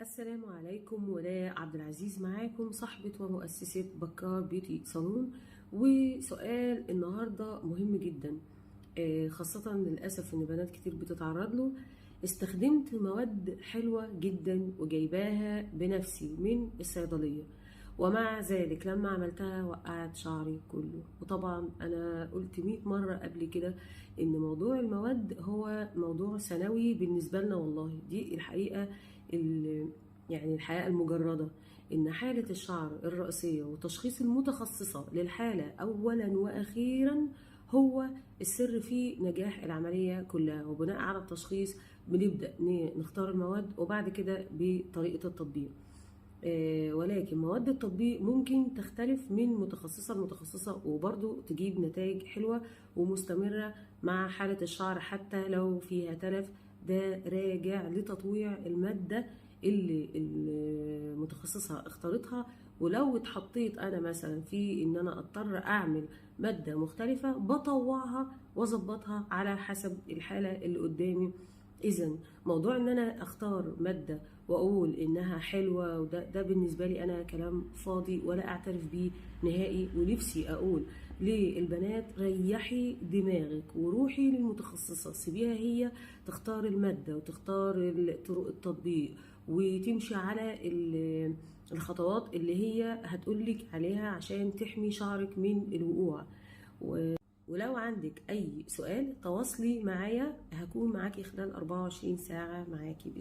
السلام عليكم، ولاء عبد العزيز معاكم، صاحبة ومؤسسة بكار beauty salon. وسؤال النهاردة مهم جدا، خاصة للأسف إن بنات كتير بتتعرض له. استخدمت مواد حلوة جدا وجايباها بنفسي من الصيدلية، ومع ذلك لما عملتها وقعت شعري كله. وطبعا أنا قلت 100 مرة قبل كده إن موضوع المواد هو موضوع ثانوي بالنسبة لنا، والله دي الحقيقة، يعني الحقيقة المجردة، إن حالة الشعر الرأسية وتشخيص المتخصصة للحالة أولا وأخيرا هو السر في نجاح العملية كلها. وبناء على التشخيص بنبدأ نختار المواد، وبعد كده بطريقة التطبيق. ولكن مواد التطبيق ممكن تختلف من متخصصة لمتخصصة، وبرضو تجيب نتائج حلوة ومستمرة مع حالة الشعر حتى لو فيها تلف. ده راجع لتطويع المادة اللي المتخصصة اختارتها. ولو اتحطيت انا مثلا في ان انا اضطر اعمل مادة مختلفة، بطوعها واظبطها على حسب الحالة اللي قدامي. اذا موضوع ان انا اختار مادة واقول انها حلوة، وده بالنسبة لي انا كلام فاضي ولا اعترف بيه نهائي. ونفسي اقول للبنات ريحي دماغك وروحي للمتخصصة، سيبيها هي تختار المادة وتختار طرق التطبيق وتمشي على الخطوات اللي هي هتقولك عليها عشان تحمي شعرك من الوقوع. ولو عندك أي سؤال تواصلي معايا، هكون معاكي خلال 24 ساعة معاكي.